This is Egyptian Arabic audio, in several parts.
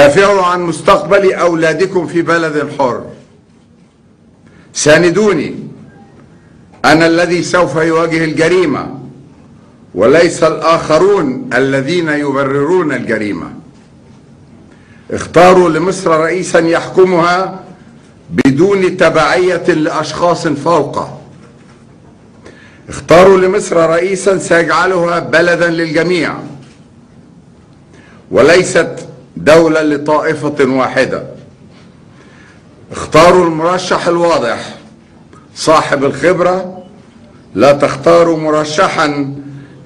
دافعوا عن مستقبل أولادكم في بلد حر. ساندوني، أنا الذي سوف يواجه الجريمة وليس الآخرون الذين يبررون الجريمة. اختاروا لمصر رئيسا يحكمها بدون تبعية لأشخاص فوقه. اختاروا لمصر رئيسا سيجعلها بلدا للجميع وليست دولة لطائفة واحدة. اختاروا المرشح الواضح صاحب الخبرة، لا تختاروا مرشحا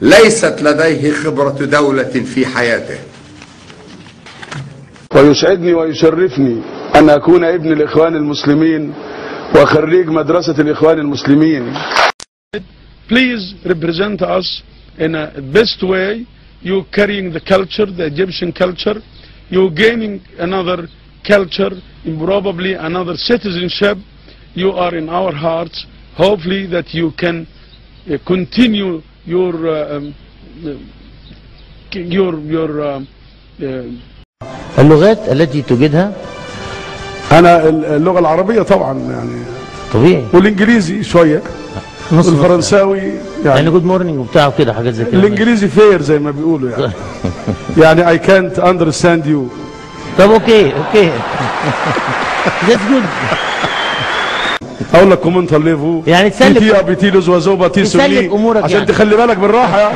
ليست لديه خبرة دولة في حياته. ويسعدني ويشرفني أن أكون ابن الإخوان المسلمين وخريج مدرسة الإخوان المسلمين. Please represent us in a best way. You carrying the culture, the Egyptian culture. You gaining another culture, probably another citizenship. You are in our hearts. Hopefully that you can continue your your اللغات التي تجدها. أنا اللغة العربية طبعا يعني طبيعي، والإنجليزي شوية، والفرنساوي يعني good morning وبتاع وكده حاجات زي كده. الإنجليزي fair زي ما بيقولوا يعني. يعني I can't understand you. طب okay okay that's good. اقول لك comment allez-vous يعني تسلك petit à petit les oiseaux bâtissent تسلك امورك عشان يعني. تخلي بالك بالراحه يعني.